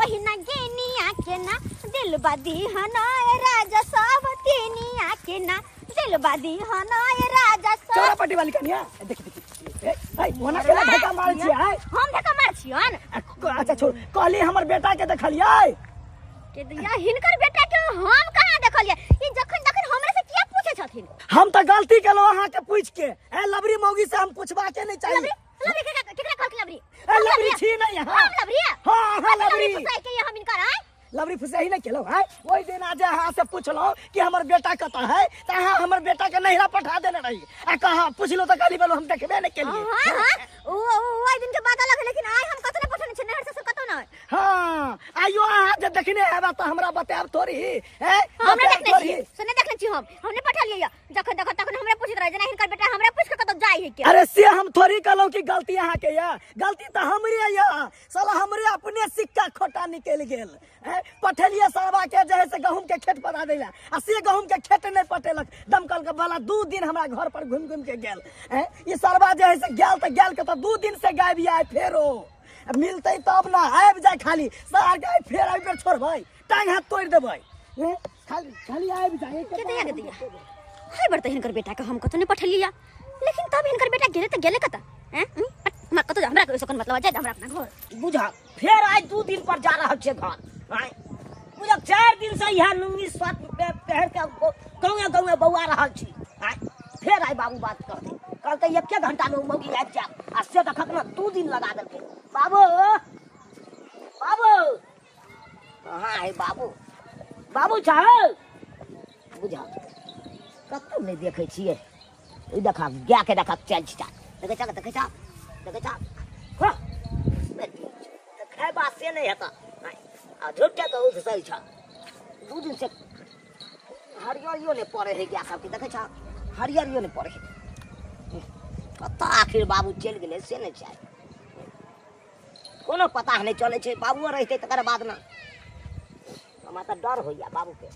ओहिना गेनिया के ना दिल बदी हनाय राजा सब तेनिया के ना दिल बदी हनाय राजा सब। चौरा पट्टी वाली कनिया, देखी देखी, ए ए ओना केना धक्का मारै छियै आय? हम धक्का मार छियन? अच्छा छोड़, कहली हमर बेटा के देखलियै? के दिया हिनकर बेटा के हम कहाँ देखलियै? ई जखन जखन हमरे से किया पूछे छथिन? हम तऽ गलती केलहुँ अहाँके पूछि के। ए लबरी मौगी से हम पूछबा के नहीं चाहिए। लबरी लबरी केकरा केकरा कहलक लबरी? ए लबरी छी नहीं अहाँ। हम लबरी? हाँ, अहाँ लबरी। फुसाई के हम इनकर आय? लबरी फुसाई नहीं केलहुँ आय। ओहि दिन आज अहाँ से पूछलहुँ कि हमर बेटा कतऽ है, तऽ अहाँ हमर बेटा के नैहरा पठा देने रही। आ कहाँ पूछलहुँ तऽ कहली बोलो हम देखबे नहीं केलियै। हाँ, हाँ, ओ ओहि दिन के बात अलग है, लेकिन आइ हम कतौ नहीं पठौने छी नैहर ससुर कतौ नहीं। हाँ, आइयो अहाँ जे देखने हेबा तऽ हमरा बतायब थोड़ी, हैं? हमरा बतायब देखने थोड़ी। छी, से नहीं देखने छी हम नहीं पठलियै या। जखन देखो तखन हमरा पूछैत रहे जेना हिनकर बेटा हमरा पूछ के कतौ जाइ है के। अरे से हम थोड़ी कहलहुँ कि गलती अहाँ के या, गलती तऽ हमरे या, साला हमरे अपने सिक्का खोटा निकलि गेल। हैं? पठेलियै सरबा के जे है से गहूम के खेत पटा दै ला, आ से गहूम के खेत नहीं पटेलक, दमकल के वाला 2 दिन हमरा घर पर घुमि घुमि के गेल। हैं? ई सरबा जे है से गेल तऽ गेल के तऽ 2 दिन से गायब या, फेरो मिलतै तब ना, आबि जाय खाली सार के फेर आबि के छोड़बै, टांग हाथ तोड़ि देबै। हैं? खाली खाली आबि जाय। के दैया के दैया हाय बरत हिनकर बेटा के हम कतौ नहीं पठलिया, लेकिन तब हिनकर बेटा गेले त गेले कत? हैं? हमरा कतौ जा, हमरा कोई कोन मतलब जाय हमरा अपना घर। बुझा फेर आइ 2 दिन पर जा रहल छै घर। आँय बुझा 4 दिन से इहा लुंगी शर्ट पहिर के गाँवे गाँवे बौआ रहल छी। आँय फेर आइ बाबू बात कहते, कहलकै एके घंटा में मौगी आबि जायत, आ से देखक ने 2 दिन लगा देलकै। बाबू बाबू कहाँ है बाबू? बाबू छौ? बुझा कतौ नहि देखै छियै। ई देखा गाय के देखा चल छिटा, देखै छा, देखै छा, देखै छा। हँ, खैबा से नहि हेतऽ, आ झूठे के उधसै छ। 2 दिन से हरियरियो नहि पड़ै है गाय सबके, देखै छा, हरियरियो नहि पड़ै है। कतऽ आखिर बाबू चलि गेलै से नहि छै, कोनो पता नहि चलै छै। बाबुओ रहितै तकर बाद ने, हमरा तऽ डर होइया बाबूके।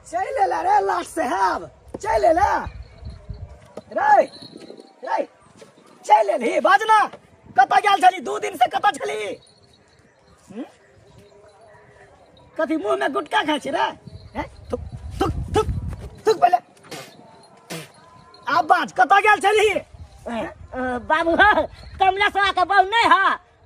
चलि एला रे लाट साहब, चलि एला रे, रे चलि एलही। बाजना कतऽ गेल छली? 2 दिन से कतऽ छली? कथी मुँह में गुटखा खाइ छी रे? हैं? थुक थुक थुक थुक पहिले। आब बाज, कतऽ गेल छली? बाबू कमला सवा के बहु नहीं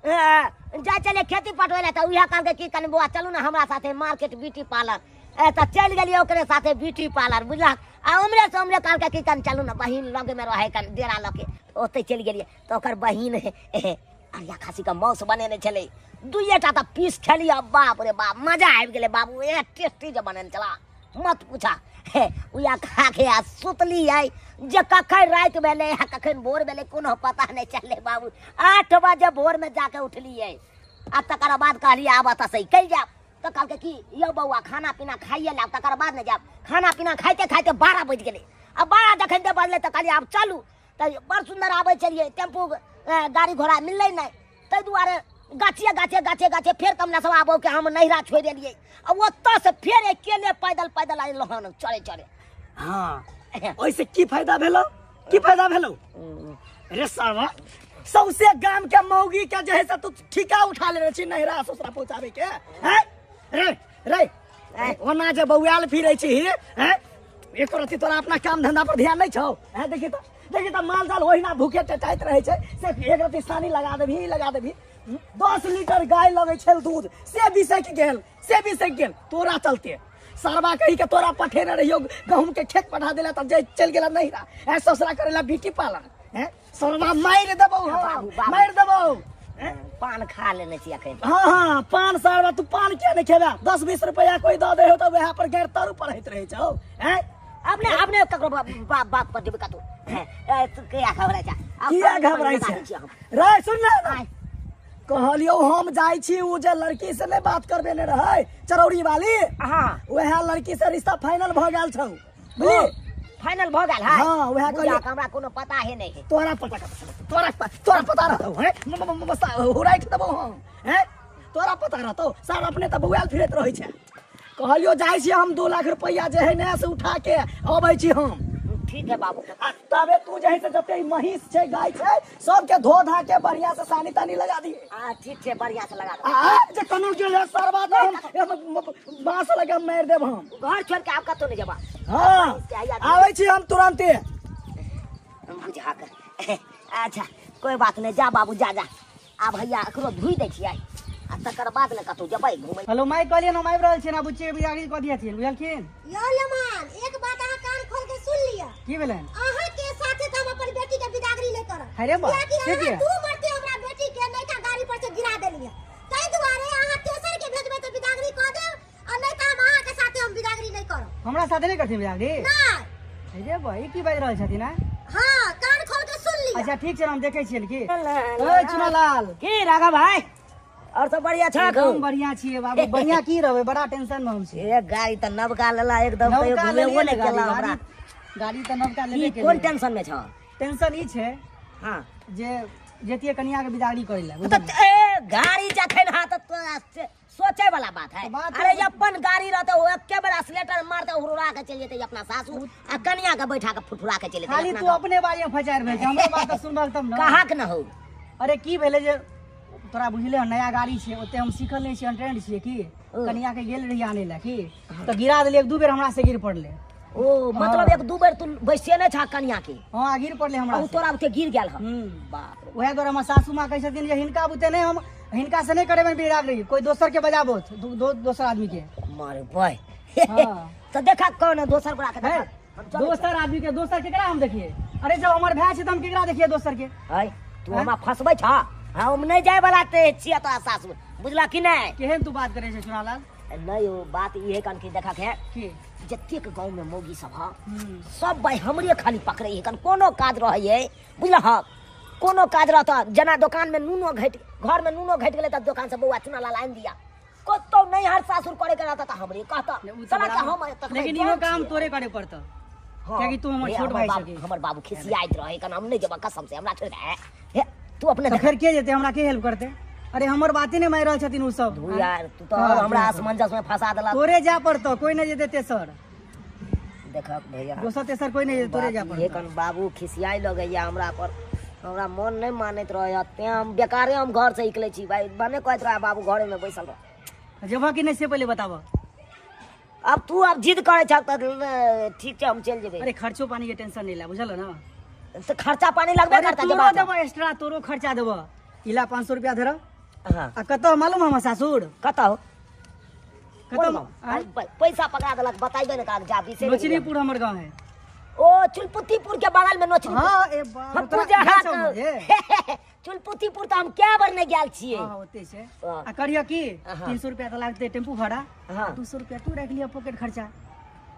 है, जा चले खेती पटबै ला, तऽ उएह कहलकै कि कनि बौआ चलू ने हमरा साथे मार्केट ब्यूटी पार्लर, तऽ चलि गेलियै ओकरे साथे ब्यूटी पार्लर, बुझलक? आ उमरे से उमरे कहलकै कि कनि चलू ने बहिन लगमे रहै कनि डेरा लऽके, ओतहि चलि गेलियै। तऽ ओकर बहिन अरिया खासीके मांस बनेने छलै, दुइएटा तऽ पीस खेलियै, बाप रे बाप मजा आबि गेलै बाबू, ए टेस्टी जे बनेने छला मत पूछा। हे उएह खा के आ सुतलियै जे कखन राति भेलै आ कखन भोर भेलै कोनो पता नहि चललै बाबू। 8 बजे भोरमे जाके उठलियै, आ तकर बाद कहलियै आब एतऽसँ निकलि जायब, तऽ कहलकै कि यौ बौआ खाना पीना खाइए लाब तकर बाद ने जायब। खाना पीना खाइते खाइते 12 बजि गेलै, आ 12 जखन जे बजलै तऽ कहलियै आब चलू। तऽ बड़ सुन्दर आबै छलियै, टेम्पू गाड़ी घोड़ा मिललै नहि, ताहि दुआरे गाछिए गाछे गाछे गाछे फेर कमला सब आबो के हम नैहरा छोड़ि एलियै, आ ओतऽ से फेर अकेले पैदल पैदल अयलहुँ हन चढ़े चढ़े। हाँ, ओहिसे की फायदा भेलो? की फायदा भेलो रे सावा? सौसे गाम के मौगी के जे है से तू ठीका उठा लेने छी नैहरा ससुरा पहुंचाबे के। हैं रे रे ओना जे बौआल फिरै छी, हैं एको रत्ती तोरा अपना काम धंधा पर ध्यान नहीं छौ? हैं देखी तो, देखी तो माल जाल ओहिना भूखे टेटाइत रहै छै, से एक रत्ती सानी लगा देबही, लगा देबही। 10 लीटर गाय लगै छल दूध, से बिसकि गेल, से बिसकि गेल तोरा चलते। सरबा कही के तोरा पठेने रहियो गहूम के खेत पठा देला तब जे चलि गेला नैहरा, ऐ ससुरा करेला ब्यूटी पार्लर। हैं सरबा मारि देबौ हम, बाबू, बाबू। मारि देबौ। हैं? पान खा लेने छी अखन। हाँ हाँ पान सरबा तू पान किया नहीं खेबे? 10-20 रुपया कोई दऽ दे हो तऽ वएह पर गैर तारू पढ़ैत रहै छौ। हैं? अपने अपने ककरो बात पर जेबै कतौ। हैं, ए, तू किया घबराइ छै? आब किया पान घबराइ लगा छै? दै छियै हम। रे सुन ना, आय। कहलियौ हम जाइ छी, उ जे लड़की से नहीं बात करबेने रहै चरौरी वाली, हाँ। वएह लड़की से रिश्ता फाइनल भऽ गेल छौ, बुझली? फाइनल भऽ गेल है? हाँ, वएह बुझा कहलियौ। के हमरा कोनो पता है नहीं है। तोरा पता कतऽ छौ? तोरा पता रहतौ, हैं? हुराइट देबौ हम, हैं? तोरा पता रहतौ? सार अपने तऽ बौआयल फिरैत रहै छै। कहलियौ जाइ छी हम 2 लाख रुपैआ जे है ने से उठा के अबै छी हम। ठीक है बाबू। आ तबे तू जे है से जते ई महींस छै गाय छै सबके धो धा के बढ़िया से सानी तानी लगा दिए। आ ठीक छै, बढ़िया से लगा दो। आ जे कोनो के ले सरवा तो हम बांस लगा मारि देब हम। घर छोड़ के आब कतौ नहीं जेबा। हाँ, आबै छी हम तुरंते। बुझा कर। अच्छा कोई बात नहीं, जा बाबू जा जा। आ भैया एकरो धोइ दै छियै आ तकर बाद ने कतौ जेबै घुमै। हेलो माय, कहलियन हम आबि रहल छियनि, आ बुच्ची के बिदागरी कऽ दिहथिन, बुझलखिन? यौ लेमान, एक बात अहाँ कान खोल के सुन लिअ। की भेलनि? अहाँ के साथे तऽ हम अपन बेटी के बिदागरी नहि करब। अरे बा, कियाकि से अहाँ किया? दू मरते हमरा बेटी के नयका गाड़ी पर से गिरा देलियै, ताहि दुआरे अहाँ तेसर के भेजबै तऽ बिदागरी कऽ देब, आ नहि तऽ हम अहाँ के साथे हम बिदागरी नहि करब। हमरा साथे नहि करथिन बिदागरी? नहि। अरे बा, ई की बाजि रहल छथिन? आँय? हाँ, कान खोल के सुन लिअ। अच्छा ठीक छै, हम देखै छियनि। की ओए चुनालाल? की राघव भाई, और सब बढ़िया छा? एकदम बढ़िया छियै बाबू। बढ़िया की रहबै, बड़ा टेंशन में हम छी। ए गाड़ी तऽ नवका लेला एकदम, कहियो नवका घुमेबो लेलियै नहि ने केला गाड़ी, हमरा। गाड़ी तऽ नवका लेबे की कोन केलियै। टेंशन में छ? टेंशन ई छै हाँ जे जतियै कनिया के बिदागरी करै लए। तऽ ए गाड़ी जखन हाथ तोरा से सोचे वाला बात है। तो बात अरे है। अपन गाड़ी रहते वो एके बेर एक्सीलेटर मारते हुरुरा के चल जेते अपना सासू आ कनिया के बैठा के फुटफुरा के चल जेते। खाली अपना तू गाँव। अपने बारे में फचारि भेल छै, हमरो बात तऽ सुनबह तब ने। कहाँ के न हो। अरे की भेलै जे तोरा बुझले हन, नया गाड़ी छै, ओते हम सीखल नहि छियै, अनट्रेंड छियै। की कनिया के गेल रही आनै लए, की तऽ गिरा देलियै, एक दू बेर हमरा से गिर पड़लै। ओ मतलब एक दू बेर तू बैसे नहि छा कनिया के? हाँ, गिर पड़लै हमरा आ उ से। तोरा उते गिर गेल हन? हम्म। बाप रे। वएह दुआरे हमर सासू माँ कहै छथिन जे हिनका बुते नहि, हम हिनका से नहि करेबनि बिदागरी, कोई दोसर के बजाबो, दोसर आदमी के। मारे बॉय। हाँ। तऽ देखा कौन है दोसर गोरा के, है देखा। हम चलै दोसर आदमी के, दोसर केकरा हम देखिए? अरे जब हमर भाय छै तऽ हम केकरा देखिए दोसर के? है तू हमरा फंसबै छा? हम नहि जाय वाला ते छियै तोरा सासुर, बुझला कि नहि? केहन तू बात करै छै चुनालाल? नहीं ओ बात ई है कन कि देखा के की जतेक गाँव में मौगी सब ह हम्म। सब भाई हमरे खाली पकड़े है कन, कोनो काज रहे है बुझल ह, कोनो काज रहत जेना दोकान में नूनो घटि, घर में नूनो घटि गेलै तऽ दोकान से बौआ चुना लाल आनि दिया, कतौ नैहर सासुर करे के रहत तऽ हमरे कहत। नहीं, उ तऽ साला के बराबर। हम तखने लेकिन जान इहो काम छियै। तोरे करे पड़तौ। हाँ, कियाकि तू हमर हे, छोट भाई बाबू छही। हमर बाबू खिसियाइत रहे कन, हम नहि जेबऽ कसम से, हमरा छोड़ि दे। हे तू अपने तऽ देख। फेर के जेतै? हमरा के हेल्प करतै? अरे हमर बाते नहि मानि रहल छथिन ओ सब। धू यार, तू तऽ हाँ, हमरा हाँ। असमंजस में फंसा देलक। तोरे जा पड़तौ, कोई नहि जेतै तेसर। देखक भैया, दोसर तेसर कोई नहि जेतै, तोरे जा बात ई है पड़तौ। कन बाबू खिसियाइ लगैया हमरा पर, हमरा मन नहि मानैत रहैया, तें हम बेकारे हम घर से निकलै छी भाई, भने कहैत रहै बाबू घरे में बैसल रह। जेबह कि नहि से पहिले बताबह। अब तू अब जिद करै छह तऽ ठीक छै, हम चलि जेबै। अरे खर्चो पानी के टेंशन नहीं ला, बुझल ना? तऽ खर्चा पानी लगबे अरे करता तोरो जेबा। देबो एक्स्ट्रा, तोरो खर्चा देबो। इला 500 रुपया धर। हाँ। आ कतौ मालूम हमर सासुर? कतौ? कतौ? कोन गाँव? आँय? पैसा पकड़ा देलक, बताइबे ने काग जा बिसरि गेलियै। नोचनीपुर हमर गाँव है। ओ चुलपुतीपुर के बगल में नोचनीपुर। हाँ, ए बाप, हम तोरा पूजा गेल हाथ छौ उम्हर, ए? चुलपुतीपुर तऽ हम कए बेर नहि गेल छियै। हाँ, ओते छै। हाँ। आ करियो की, हाँ। 300 रुपया तऽ लागतै टेम्पू भाड़ा। हाँ। 200 रुपया तू राखि लिअ पॉकेट खर्चा।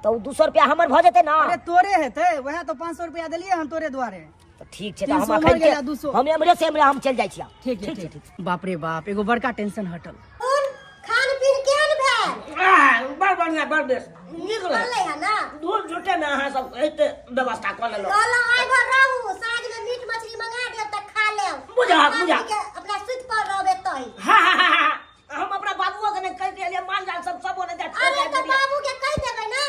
तऽ ओ 200 रुपया हमर भऽ जेतै ने? अरे तोरे हेतै, वएह तऽ 500 रुपया देलियै हम तोरे दुआरे। तऽ ठीक छै, तऽ तीन हम सौ अखन मर गेल के आ 200। हम एम्हरे से एम्हरे हम चलि जाइ छियै। ठीक है, ठीक। बाप रे बाप, एगो बड़का टेंशन हटल। कोन खान पीन केहन भेल? बड़ बढ़िया, बड़ बेस नीक रहै। बनलै है ना? धूल झूठे में अहाँ सब एते व्यवस्था कऽ लेलहुँ। कहलहुँ आइ भर रहू, साँझ में मीट मछली मंगा देब तऽ खा लेब। बुझा, अपना बुझा। के अपना सुति पर रहबै तही। हाँ, हाँ, हाँ, हाँ, हम अपना बाबुओ के नहि कहि देलियै, माल जाल सब सब ओने जा छोड़ि अरे आबि तऽ गेलियै। बाबू के कहि देबै ना।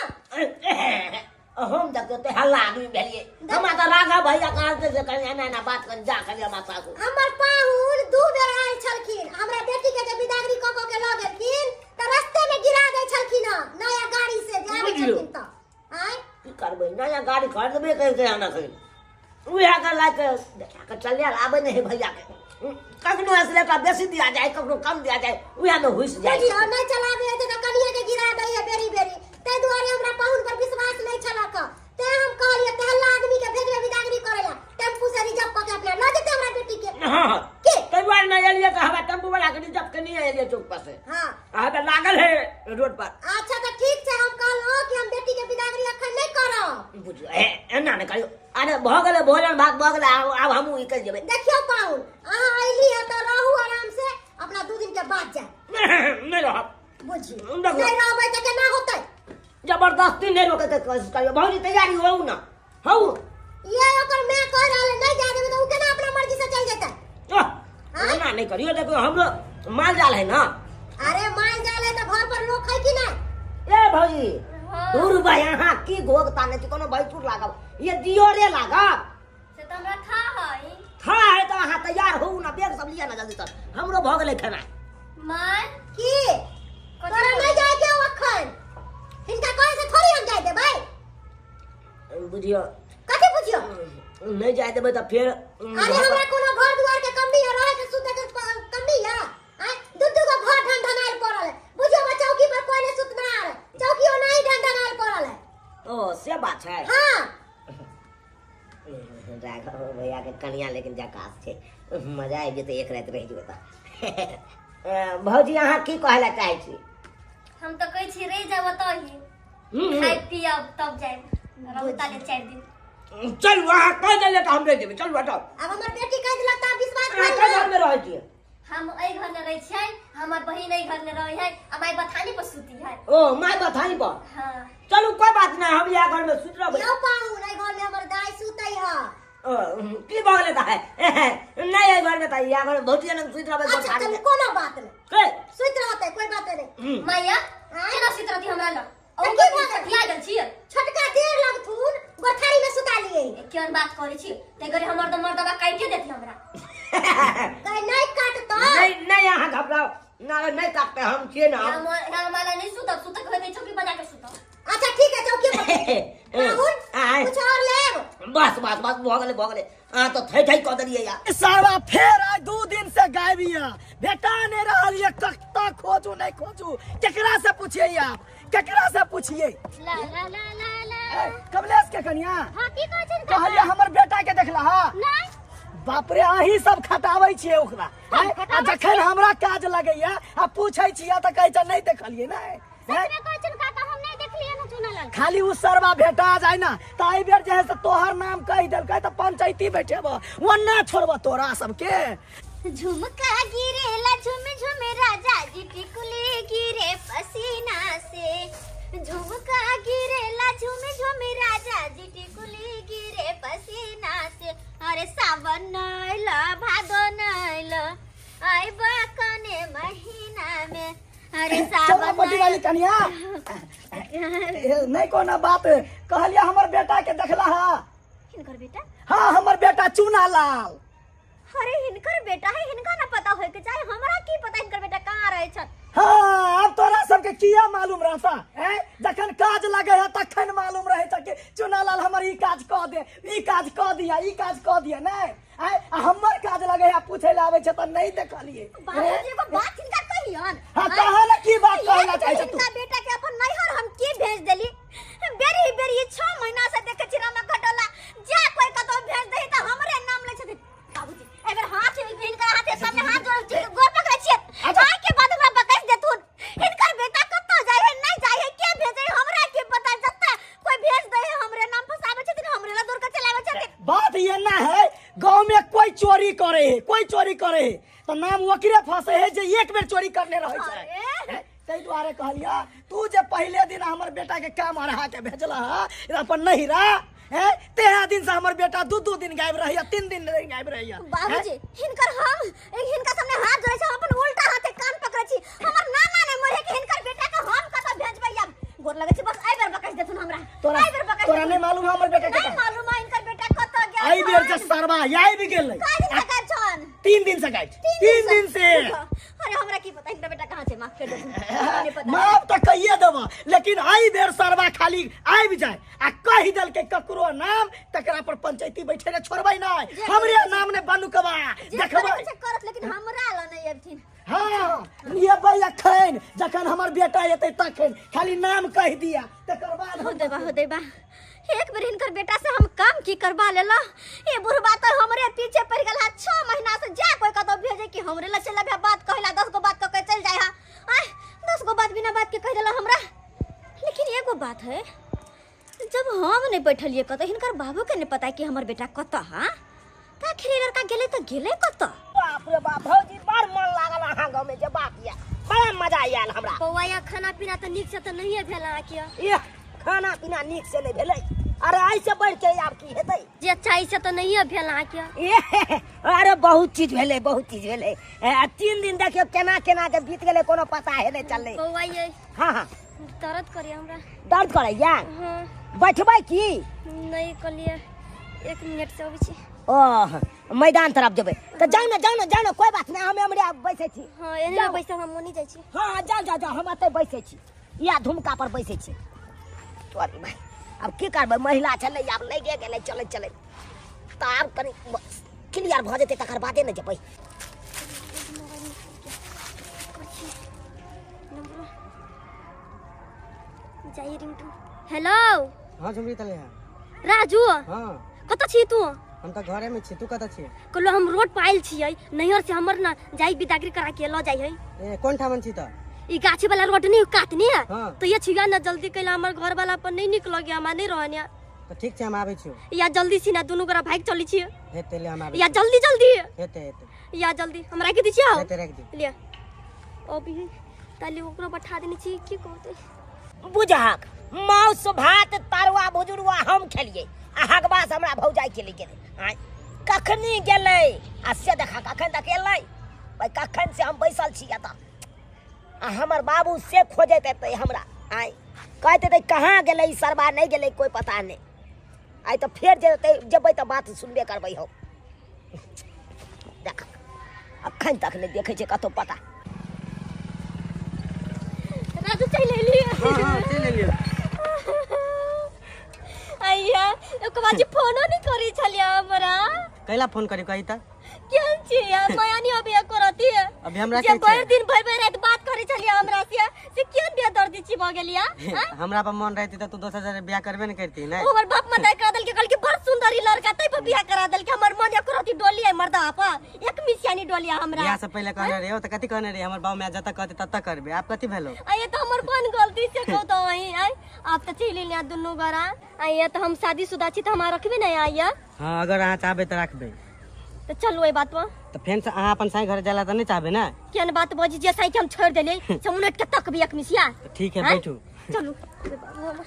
हम देखियौ ते हल्ला आदमी भेलियै, हमरा तऽ राघव भैया कहलकै जे कनि एना एना बात कनि जा कनि हमरा सासु। हमर पाहुन दू बेर आयल छलखिन, हमरा बेटी के जे बिदागरी कऽ कऽ के लऽ गेलखिन तऽ रस्ते में गिरा दै छलखिन हँ नया गाड़ी से जे आबै बुझलियौ। छलखिन तऽ आँय। की करबै, नया गाड़ी खरीदबे करिके आना खरीद उएह के लए के देखा के चल आबै नहि है भैया के, कखनो असलेटा बेसी दिया जाए, कखनो कम दिया जाए, उएह में हुइस जाए। बुझियौ नहि चलाबै हेतै तऽ कनिये के गिरा दै है बेरी बेरी, ताहि दुआरे हमरा पाहुन पर विश्वास नहि छलक, तें हम कहलियै तेहला आदमी के भेजबै बिदागरी करै ला, टेम्पू से रिजर्व कऽ के अपना लऽ जेतै हमरा बेटी के। हाँ, हाँ। के? ताहि दुआरे नहि एलियै तऽ हमरा टेम्पू वाला के रिजर्व के नहि एलियै चौक पर से। हाँ। अहाँ लागल है रोड पर। अच्छा तऽ ठीक छै, हम कहलहुँ कि हम बेटी के बिदागरी अखन नहि करब। बुझियौ, एना नहि करियौ। अरे भऽ गेलै, भोजन भात भऽ गेलै, आब हमहूँ निकलि जेबै। देखियौ पाहुन, अहाँ अयली हँ तऽ रहू आराम से, अपना 2 दिन के बाद जायब। नहि रहब। बुझियौ, देखियौ। नहि रहबै तऽ केना होतै? जबरदस्ती नहि रोकै के कोशिश करियौ भौजी, तैयारी होउ ना हौ। ये ओकर माय कहि रहल है नहि जाय देबै तऽ ओ केना अपना मर्जी से चलि जेतै? आह, एना नहि करियौ, देखियौ हमरो माल जाल है ना। अरे माल जाल है तऽ घर पर लोक है कि नहि? ए भौजी, हाँ। दूर भाई अहाँ की घोग ताने छी कोनो भैंसुर लागब ये दियोरे लागब से तऽ हमरा था है था है तऽ अहाँ तैयार होउ ना बैग सब लिअ ना जल्दी तक हमरो भऽ गेलै खेनाइ माय की तोरा नहीं जाए के अखन हिनका कहे से थोड़ी हम जाए देबै बुझियौ कथी बुझियो नहि जाय देबै तऽ फेर अरे हमरा कोनो घर दुआर के कमी है रहे के सुते के कमी है आय दू दू गो घर ढन-ढनायल पड़ल है बुझियो बा चौकी पर कोई नहीं सुतनार है चौकियो नहीं ढन-ढनायल पड़ल है ओ से बात छै हाँ राघव भैया के कनिया लेकिन जकास छै मजा आबि जेतै एक राति रहि जेबै तऽ भौजी अहाँ की कहै लए चाहै छी हम तऽ कहै छी रहि जाब ओतऽ ही खाइ पियब तब जायब रहू ताले 4 दिन। चलू अहाँ कहि देलियै तऽ हम रहि जेबै चलू हटाउ। अब हमर बेटी कह दिलक त विश्वास अहाँ भइल कई ना? घरमे रहै छियै? हम एहि घर में रहै छियै, हमर बहिन एहि घर में रहै है आ माय बथानी पर सुती है। ओ my बथानी पर? हाँ। चलू कोई बात नहीं, हम इएह घरमे सुति रहबै। यौ पाहुन, एहि घर में हमर दाय सुतै है। ओ, की भऽ गेलै तऽ नहि एहि घरमे तऽ इएह घरमे भौजी लग सुति रहबै। अच्छा बथानी चलू मे। कोनो बात नहीं, के सुति रहतै कोई बात नहीं। माया केना सुति रहती हमरा लग? तऽ ओ की भऽ गेल? ठिया गेल छियै। छोटका देर लगथुन गोठारी में सुता लिए। केहन बात करै छी ते घड़ी हमर तऽ मर्दबा काटिए देती हमरा। कहे नहीं काटतो। नहीं नहीं, अहाँ घबराओ ना, नहीं काटते हम छियै ना। हमरा नहीं सुतब, सुतक होतै चौकी बजा के सुतब। अच्छा ठीक है, चौकी पर पाहुन। आय। कुछ और लेब? बस बस बस, भऽ गेलै भऽ गेलै, अहाँ तऽ थै थै कऽ देलियै यार। सारा फेर आइ 2 दिन से गायब यऽ, भेटा नहीं रहल ये। कत्ता खोजू नहीं खोजू, केकरा से पूछिए आप, केकरा से पूछिए? ला ला ला ला ला। ए, कमलेश के कनिया। हाँ, की कहै छै? कहलिए हमर बेटा के देखला? हा। नहीं। बाप रे, अहीं सब खटाबै छियै ओकरा आँय? आ जखन हमरा काज लगैया आ पूछै छियै तऽ कहै छै नहि देखलियै ने। सच में कहै छन काका, हम नहीं देखलियै ना चुना लाल। खाली उ सरवा भेटा जाय ना तऽ एहि बेर जे है से तोहर नाम कहि देलकै तऽ पंचायती बैठेब, ओन्ना छोड़ब तोरा सबके। झुमका गिरेला झुम झुम राजा जी, टिकुली गिरे पसीना से। झुमका गिरेला झुम झुम राजा जी, टिकुली गिरे पसीना से। अरे सावन नैल भादो नैल आइबा कने महीना में। अरे सावन चौरापट्टी वाली कनिया, नहीं कोनो बात, कहलिए हमर बेटा के देखला हा? हिनकर बेटा? हाँ, हमर बेटा चूना लाल। अरे हिनकर बेटा है, हिनका ना पता होय के चाहे, हमरा की पता हिनकर बेटा कहाँ रहे छन। हाँ, आब तोरा सबके किया मालूम रहता हैं? जखन काज लगे है तखन मालूम रहे छै कि चुनालाल हमर ई काज कऽ दे, ई काज कऽ दिया, ई काज कऽ दिया। नहीं आँय, आ हमर काज लगे है, पूछे ला आबै छै तऽ नहीं देखलिए। बाबूजी, एगो बात हिनका कहियन। हाँ, कहा ना, की बात कहला चाहे छै तू? हिनका बेटा के अपन नैहर हम की भेज देली? बेरी बेरी 6 महीना से देखे छी रामा खटोला जा कोई कतौ भेज दही तऽ हमरे नाम लै छथिन। बाबूजी, एहि बेर हाथ हिनकर हाथे सामने हाथ जोड़ गोर पकड़ै छियै, आइ के बाद हमरा बकैस देथुन। हिनकर बेटा कतौ जाइ है नहीं जाइ है, के भेजै हमरा की पता। जत्ता कोई भेज दे हमरे नाम फसाबै छथिन, हमरे ला दौड़ के चलाबै छथिन। बात ये ना है, गांव में कोई चोरी करे है, कोई चोरी करे है तो नाम ओकरे फंसे है जे एक बेर चोरी करने रहे छै। अरे। हैं? ताहि दुआरे कहलिया, तू जे पहिले दिन हमर बेटा के काम अढ़ा के भेजला अपन नहिरा हैं, तेरह दिन से हमर बेटा दू दू दिन गायब रहैया, 3 दिन गायब रहैया। बाबूजी, हिनकर हम हिनका सामने हाथ जोड़ै छी, हम अपन उल्टा हाथे कान पकड़ै छी, हमर नाना ने मरे के हिनकर बेटा के हम कतऽ भेजबै। आब गोर लगै छी, बस एहि बेर बकैस देथुन हमरा। तोरा एहि बेर बकैस तोरा देथुन। नहीं मालूम है हमर बेटा के? नहीं मालूम है हिनकर बेटा कतऽ गेल। एहि बेर जे सरवा आबि गेलै। कए दिन से गायब छन? 3 दिन से गायब, 3 दिन से। अरे हमरा की पता हिनकर बेटा कहाँ छै, माफ कर देथुन, हमरा नहीं पता। माफ तऽ कहिए देब, लेकिन एहि बेर सरवा खाली आबि जाय आ कहि देलकै ककरो नाम, तकरा पर पंचायती बैठे ने छोड़बै नहि। जे हमरे नाम ने बनुकबा जे देखबै। करै छै करत, लेकिन हमरा लऽ नहि अबथिन। हाँ, एबै अखन, जखन हमर बेटा एतै तखन खाली नाम कहि दिया, तकर बाद हो देबा, हो देबा, एक बेर हिनकर बेटा से हम काम की करवा लेला। ये बुढ़बा तो हमरे पीछे पड़ गेल है 6 महीना से। जा कोई कतौ भेजे कि हमरे ला चल अबे, बात कहिला 10 गो बात कह के चल जाय। हा आय, 10 गो बात बिना बात के कह देला हमरा। लेकिन एगो बात है, जब हम नहीं बैठलिए कतौ, हिनकर बाबू के नहीं पता कि हमर बेटा कतऽ। हाँ, तऽ आखिर ई लड़का गेलै तऽ गेलै कतऽ? बाप रे बाप, भौजी, बड़ मन लागल अहाँ गाँव में जे बात यऽ, बड़ा मजा आयल हमरा। बौआ, यहाँ खाना पीना तऽ नीक से तऽ नहिए भेल अहाँके। एह, खाना पीना नीक से नहीं भेलै, अरे ऐसे बढ़ के आब की हेतै? जे चाही से तऽ नहिए भेल अहाँके। एह, अरे बहुत चीज भेलै, बहुत चीज भेलै। 3 दिन देखियौ केना केना के बीत गेलै, कोनो पता है नहीं चललै। बौआ ये। हाँ हाँ। दर्द करिए हमरा। दर्द करैया? हाँ। बैठबै की? नहीं कहलिए, एक मिनट से अबै छी। ओह, मैदान तरफ जेबै तऽ जाउ ने, जाउ ने, जाउ ने, कोई बात नहि, हम एमरे बैसै छी। हाँ, एने जाउ। बैसे, हम ओनी जाइ छी। हाँ, जाउ जाउ जाउ, हम एतै बैसै छी, या धुमका पर बैसै छी। तोरी भाइ, आब की करबै, महिला छलै, आब लगे गेलै चलैत चलैत, तऽ आब कनि क्लियर भऽ जेतै तकर बादे ने जेबै। जाइए रिंगटोन। हेलो। हाँ झुमरी तले है। राजू। हाँ। कतऽ छी तू? हम तऽ घरे में छी, तू कतऽ छी? कहलो हम रोड पर आयल छियै, नैहर से हमर ना जाई बिदागरी करा के ल जाई है। ए, कोन ठामन छी तऽ? ई गाछी वाला रोड नहीं कात नहीं है? हाँ। तो ये छिया ना जल्दी कैला, हमर घर वाला पर नहीं निकल गया, हमरा नहीं रहने। तऽ ठीक छै, हम आबै छियौ। या जल्दी छी ना, दुनू गोरा भागि चलै छियै। हेतै, ले हम आबै। या जल्दी जल्दी। हेतै हेतै। या जल्दी, हम राखि दै छियौ। हेतै, राखि दे। ले अभी ताली ओकरो बैठा देने छी, की कहतै? बुझहक, मांस भात तरुआ भुजुरुआ हम खेलियै आ हगबास हमरा भौजाई के लिए गेलै। आँय, कखनी गेलै आ से देखा कखन तक एलै भाई, कखन से हम बैसल छी एतऽ आ हमर बाबू से खोजैत एतै हमरा। आँय, कहैत हेतै कहाँ गेलै ई सरबा, नहि गेलै कोइ पता नहि। आइ तऽ फेर जेतै, जेबै तऽ बात सुनबे करबै हम। देख अखन तक नहि देखै छै कतौ पता। राजू चलि एलियै? हाँ हाँ, चलि एलियै। अइया ओकर बाद जे फोनो नहि करै छलियै हमरा। कैला फोन करी, कही तऽ? केहन छी यार, माया नहीं अभी करती है। अभी हमरा जे कहै छै। भरि दिन भरि भरि राति बात करै छलियै हमरा से, से केहन बेदर्दी छी भऽ गेलियै? आँय? हमरा पर मन रहती तऽ तू दोसर जगह बियाह करबे ने करती ने। ओ हमर बाप मदाइ करा देलकै, कहलकै बड़ सुंदर ई लड़का, तै पर बियाह करा देलकै। हमर मन एको रति डोलियै मर्दा पर, एक मिसियानी डोलिया हमरा। बियाह से पहिले कहने रहियो तऽ कथी कहने रहियै? हमर बाप माय जतऽ कहते ततऽ करबे, आब कथी भेलो? आइए तऽ हमर कोन गलती से कहू तऽ वही। आइ आब तऽ चलि एलियै दुनू गोरा। आइए तऽ हम शादीशुदा छी तऽ हमरा रखबे ने आइए? हाँ, अगर अहाँ चाहबै तऽ राखबै। तऽ चलू एहि बात पर। तऽ फेर से अहाँ अपन साई घर जाला तऽ नहि चाहबै ने? केहन बात बजी, जे साई के हम छोड़ देलियै से उनट के तक भी एक मिसिया। तऽ ठीक है। आँय? बैठू। चलू। अरे बाबू हमर।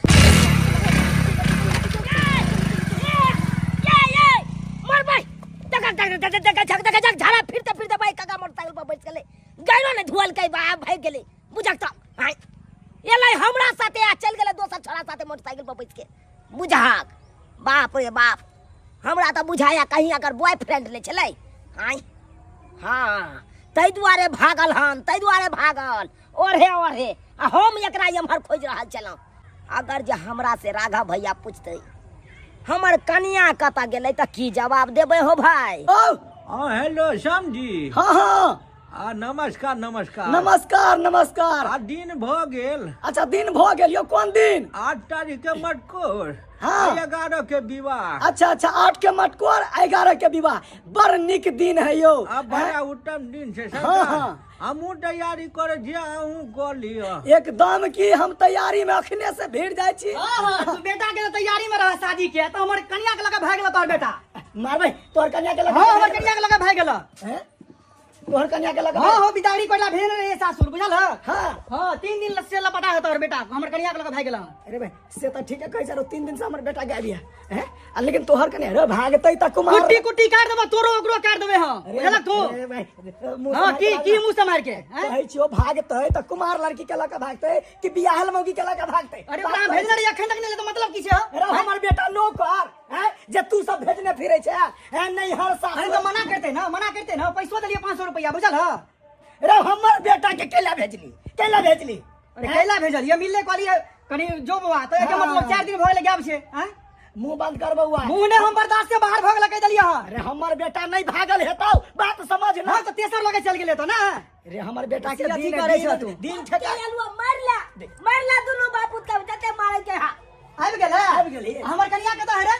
ये ये मरबै दगा दगा दगा दगा झक दगा झक झाड़ा फिरते फिरते भाई काका मोटरसाइकिल पर बैठ गेलै, गैरो ने धुअलकै, बा भागि गेलै। बुझक तऽ आँय एलै हमरा साथे आ चलि गेलै दोसर छोड़ा साथे मोटरसाइकिल पर बैठ के। बुझहक, बाप रे बाप, हमरा तऽ बुझाया कहीं अगर बॉयफ्रेंड नहि छलै। आँय, हाँ, ताहि दुआरे भागल हन, ताहि दुआरे भागल ओढ़े ओढ़े, आ हम एकरा एम्हर खोजि रहल छलहुँ। अगर जे हमरा से राघव भैया पूछतै हमर कनिया कतऽ गेलै तऽ की जवाब देबै हो भाई? औ। हाँ, हेलो श्याम जी। हाँ हाँ। आ नमस्कार नमस्कार। नमस्कार नमस्कार। आ दिन भऽ गेल। अच्छा, दिन भऽ गेल यौ, कोन दिन? 8 तारीख के मटकोर। हाँ। 11 के विवाह। अच्छा अच्छा, 8 के मटकोर, 11 के विवाह, बड़ नीक दिन है यौ। आ बड़ा उत्तम दिन छै। हाँ, सरकार हाँ। हमहूँ तैयारी करै छी, अहूँ कऽ लिअ। एकदम, की हम तैयारी में अखने से भीड़ जाइ छी। हाँ हाँ, तू बेटा के तैयारी में रह शादी के, तो हमर कनिया के लगा भाग गेल तोहर बेटा। मारबै तोहर कन्या के लगा। हाँ, हमर कनिया के लगा भाग गेल। हैं? तोहर कन्या के लगा? हाँ हाँ, बिदागरी कोइला भेल रहे सासुर, बुझल ह? हाँ। हाँ, 3 दिन से लपटा है तोहर बेटा, हमर कनिया के लगा भाग गेल। अरे भाई, से तऽ ठीक है कहै छै, 3 दिन से हमर बेटा गायब है हैं? आ लेकिन तोहर कन्या रे भागतै तऽ कुमार कुट्टी कुट्टी काट देबो तोरो, ओकरो काट देबे। हां, अरे बुझलक तू? अरे भाई, मुँह हाँ सम्हारि की के की मुंह संभाल के हैं? कहै छियौ, भागतै तऽ कुमार लड़की के लऽ कऽ भागतै कि बियाहल मौगी के लऽ कऽ भागतै? अरे ओकरा हम भेजने रहियै, अखन तक नहि एलै, तऽ मतलब की छै? अरे हमर बेटा नौकर हैं जे तू सब भेजने फिरै छै हैं नैहर सासुर। अरे तो मना करते ना, मना करते ना, पैसो देलियै 500 रुपया, बुझल ह? अरे हमर बेटा के केला भेजली, केला भेजली? अरे कैला भेजलियै, मिलले कहलियै कनि जो बौआ, तऽ एकर मतलब 4 दिन भऽ गेलै गायब छै। आँय, मुंह बंद कर बौआ। मुंह ने, हम बर्दाश्त से बाहर भऽ गेलै, कहि देलियै हँ। अरे हमर बेटा नहीं भागल हेतौ, बात समझ ना। हाँ, तऽ तेसर लगे चलि गेलै तऽ ना। अरे हमर बेटा के अथी दिन करै छह दिन तू। दिन ठेका अलुआ मारला मारला दुनू बापूत के जते मारे के हा। आबि गेलै? आबि गेलै। हमर कनिया कतऽ है रे?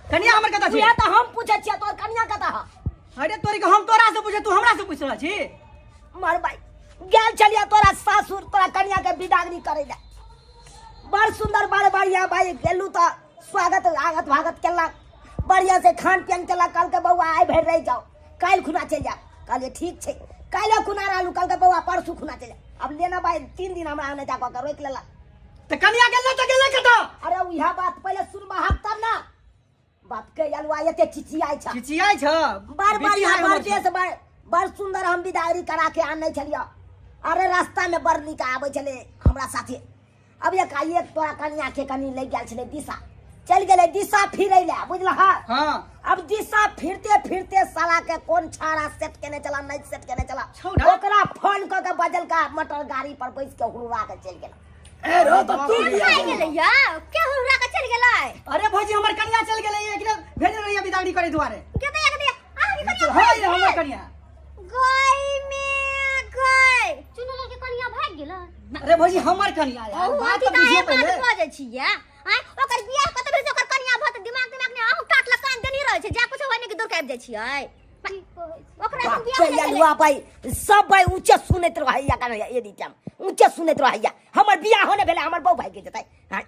कनिया हमर कतऽ छै? उएह तऽ हम पूछै छियै, तोहर कनिया कतऽ ह? अरे तोरी के, हम तोरा से पूछे, तू हमरा से पूछ रहल छी? मरबै, गेल छलियै तोरा सासुर तोरा कनिया के बिदागरी करै लए, बड़ सुंदर बड़ बढ़िया भाई, गेलू तऽ स्वागत आगत भागत केलक, बढ़िया से खान पियन केलक। कहलकै बौआ आइ भरि रहि जाओ, काल्हि खुना चलि जायब। कहलियै ठीक छै। काल्हि खुना रहलू, कहलकै बौआ परसू खुना चलि जायब। आब लेना भाई, 3 दिन हमरा आने जा कऽ के रोकि लेलक। तऽ कनिया गेलै तऽ गेलै कतऽ? अरे उएह बात पहिले सुनबहक तब ना। बाप के अलुआ एते चिचियाइ छ? चिचियाइ छ। बड़ बेटी बढ़िया आइ बड़ हमर छ। देश बड़ बड़ सुंदर हम बिदागरी करा के आनै छलियै। अरे रास्ता में बड़ नीक आबै छलै। हमरा साथे। अब एकाएक तोरा कनिया के कनी लागि गेल छलै दिशा, चलि गेलै दिशा फिरै लए, बुझलह? हाँ। अब दिशा फिरते फिरते साला के कोन छाड़ा सेट केने चला, नहीं सेट केने चला, छौड़ा? ओकरा फोन क के बजलका, मोटर गाड़ी पर बैस के हुरुरा के चलि गेल। ए रो तो तू किया भाग गेलै या के हुरुरा के चलि गेलै? अरे भौजी, हमर कनिया चलि गेलै, एकरा भेजने रहियै बिदागरी करे दुआरे। के दैया, के दैया, अहाँ के कनिया? हाँ, ये हमर कनिया। गई में गई, चुनू के कनिया भाग गेलै। अरे भौजी, हमर कनिया यार, अहूँ बात अथी तऽ तऽ बुझियौ अहें बात पहिले। बजै छियै आँय, ओकर बियाह कतऽ भेल छै? ओकर कनिया भऽ तऽ दिमाग दिमाग ने अहूँ टाट लकान देने रहै छै, जा कुछो होय ने कि दूर के आबि जाइ छियै। ओकरा एखन बियाह बाप भेलै। अलुआ भाई सब भाई ऊँचे सुनैत रहैया, कन्हैया एनी टाइम ऊँचे सुनैत रहैया। हमर बियाह होने भेलै, हमर बहू भागि जेतै। हाँ।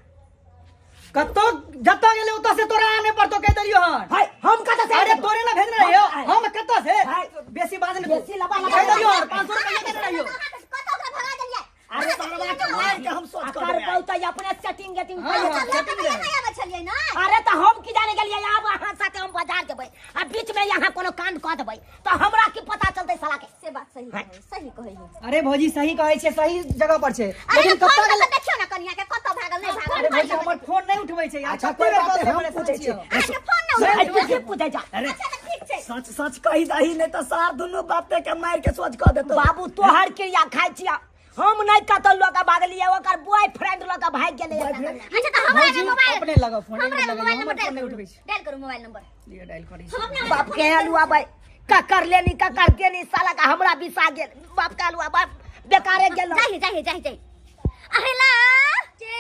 कतौ जतऽ गेलै ओतऽ से तोरा आने पड़तौ, कहि देलियौ हन। हाय, हम कतऽ से? अरे तोरे ना भेजने रहियौ, हम कतऽ से? हाय। बेसी बात नहि, बेसी लबा लबा। कहि देलियौ हन, 500 रुपया देने रहियौ। कतऽ ओकरा भगा देलियै? अरे सरवा के मार के हम सोच आ कर करबौ देबै। तऽ अपने सेटिंग गेटिंग हाँ, करियौ। हाँ, लऽ कऽ तऽ यहाँ आबै छलियै ने। अरे तऽ हम की जाने गेलियै, आब अहाँ साथे हम बाजार जेबै आ बीच में यहाँ कोनो कांड कऽ देबै तऽ हमरा की पता चलतै साला के? से बात सही कहै, सही कहै है। अरे भौजी, सही कहै छै, सही जगह पर छै, अरे लेकिन फोन कतऽ कऽ गेलै? के देखियौ ने कनिया के, कतऽ भागल नहि भागल। अरे भौजी, हमर फोन नहि उठबै छै यार। अच्छा, कते कोई बेर बात कॉल नहीं, से हम परेशान पूछै छियै। छियै। अहाँके फोन नहि अरे उठबै तू की पूछै जा? अरे अच्छा तऽ ठीक छै। सच सच कही दही, नहीं तो सार दुनू बापे के मार के सोच कऽ देतौ। बाबू, तोहर क्रिया खाइ छियै, हम नहि कतौ लऽ कऽ भागलियै, ओकर बॉयफ्रेंड लऽ कऽ भागि गेलै। अच्छा तऽ हमरा भौजी, मोबाइल अपने लगाउ फोन, एक हमरा मिनट लगाउ, मोबाइल हमर नंबर फोन नहि डायल उठबै करू, छै। डायल करू मोबाइल नंबर। लिअ, डायल करै छी। हम अपना बाप के हलुआ भाई, ककर लेनी ककर देनी, साला का हमरा बिसा गेल। बाप के हलुआ बाप, बेकारे गेल। जाहि जाहि जाहि जाहि। अहेला के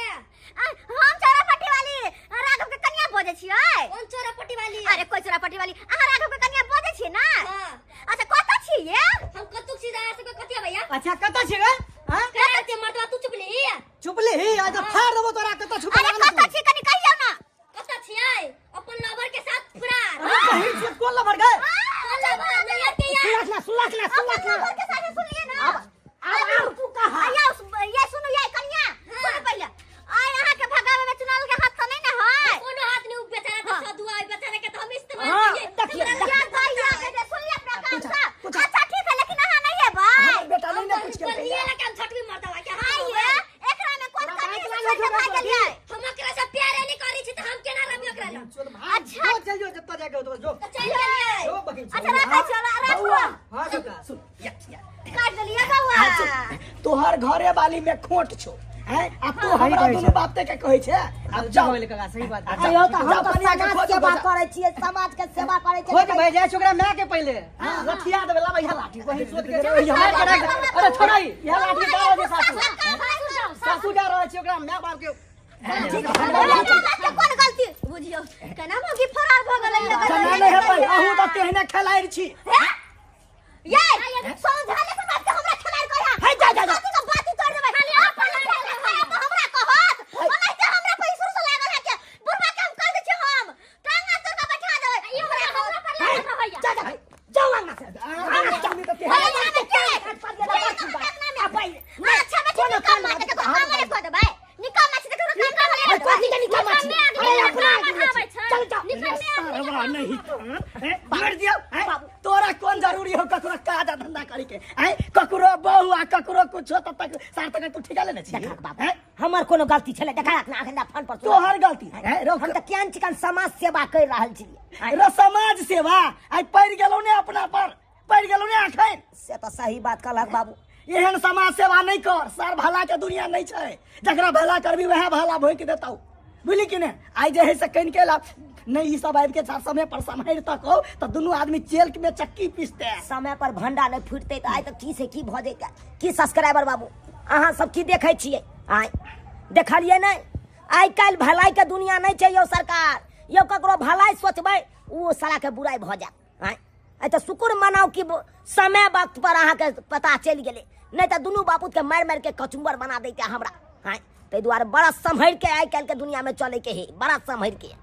हम चोरापट्टी वाली राघव के कन्या बजै छियै। कोन चोरापट्टी वाली? अरे कोई चोरापट्टी वाली, अहाँ राघव के कन्या बजै छियै ना? हाँ। अच्छा, कतऽ छियै? हम कतुक सीधा आ सके कतिया भैया। अच्छा, कतऽ छी गे? हाँ? करा के मर्दवा, तू चुप ली। चुप ली, आज तऽ फाड़ देबो तोरा। कतऽ छुपल? अरे कतऽ छी, कनी कहियौ ना। कतऽ छियै? अपन लवर के साथ फरार। पहिल से कोन लवर गे? कोन लवर? नैहर के यार। सुनलक ना, सुनलक ना, अपन सुनलक ना। लवर के साथे सुनलियै ना? आब आब तू कहा। ये ये सुनू, ये कन्या सुनू पहिले, आइ अहाँ के भगावे में चुनाव के हाथ त नहीं ने है? कोनो हाथ नहीं, उ बेचारा के साधु आइ, बेचारा के तो हम इस्तेमाल हाँ, करिए। देखिए, हमरा देखिए। क्या भैया के जे सुनलिए अपना काम से। अच्छा ठीक है, लेकिन अहाँ नहीं है भाई। हमर बेटा नहीं ने कुछ केलकै। बनिए लगे हम छठवीं मर्दवा के हां। आइए, एकरा में कोन कमी से छोड़ के भाग गेलियै? हम ओकरा से प्यारे नहीं करी छी त हम केना रहबी ओकरा लग? चल भाग। अच्छा। जो चल जो, जतऽ जाके होतो जो। त चल गेलियै। जो बहिन। अच्छा राखै चलो, राखू। हां छोटा। सुन, या, या। काट देलियै बौआ। तोहर घरे वाली में खोट छौ हैं, आ तू सही हमरा कहै दुनू छै। बाप के कहै छै। आब जाओ जाओ बोले काका, सही बात। अयो तऽ हम जाओ, तऽ कनिया के समाज खोजू, सेवा बजा। करै छियै, समाज के सेवा करै छियै। खोज भाई जाइ छै ओकरा माय के पहिले लठिया देबै, लाबै इएह लाठी वही शोध के मार के राख दे। अरे छोड़ा ई, इएह लाठी जा रहल छै सासु, सासु जा रहल छै ओकरा माय बाप के। के कोन गलती बुझियौ, केना मौगी फरार भऽ गेलै? केना नहि हेबै, अहूँ तऽ तेहने खेलाड़ि छी। ये समझाले से बात के हमरा खेलाड़ कहिया। हे, जा, जा, जा। बाती के बाती तोड़ देबै। खाली अपन खेल खाया तो हमरा कहत, ओनाहिते हमरा पर शुरू से लागल है के बुढ़वा के हम कह दै छी, हम टांगा तोड़ के बैठा देबै। ई हमरा हमरा पर लागल रहैया। जा जा, जाओ अंगना से। अहाँ तऽ तेहने अरे यहाँ में के अच्छा बेटी, निकम माछ के काम रे कह देबै, निकम माछ के काम कर ले। कथी के निकम माछ? अरे अपना आबै छै। चल जाओ। सरवा नहीं तो हैं? मर दियो हैं? तोरा कोन जरूरी हो ककरो काज आ धंधा करे के हैं? ककरो बहू आ ककरो कुछो, तब तक सार तक तू ठिका लेने छी। देखा बाबू, हैं? हमर कोनो गलती छलै? देखा ना, अखन फोन पर सुन। तोहर गलती हैं? रोक। हम तऽ केहन चिकन समाज सेवा कर रहल छी। रो समाज सेवा आइ पड़ि गेलौ ने, अपना पर पड़ि गेलौ ने अखन। से तऽ सही बात कहलक बाबू। एहन समाज सेवा नहीं कर सर, भला के दुनिया नहीं छै, जकरा भला करबी वएह भला भोंकि देतौ, बुझली कि नहि? आइ जे है से कनि के ला नहीं, ई सब आबि के समय पर सम्हरि तक हो तऽ दुनू आदमी चेल में चक्की पिसते। समय पर भंडा नहि फूटतै तऽ आइ तऽ की से की भऽ जैतै। की सब्सक्राइबर बाबू, अहाँ सब की देखै छियै? आइ देखलियै नहि? आइ काल्हि भलाइ के दुनिया नहि छै यौ सरकार। यौ, ककरो भलाइ सोचबै, ओ सालाके बुराइ भऽ जायत। आँय, आइ तऽ शुक्र मनाउ कि समय वक्त पर अहाँके पता चलि गेलै, नहि तऽ दुनू बापूतके मारि मारिके कचुम्बर बना दैते हमरा। आँय, ताहि दुआरे बड़ा सम्हरि के आइ काल्हिके दुनियामे चलैके है, बड़ा सम्हरि के।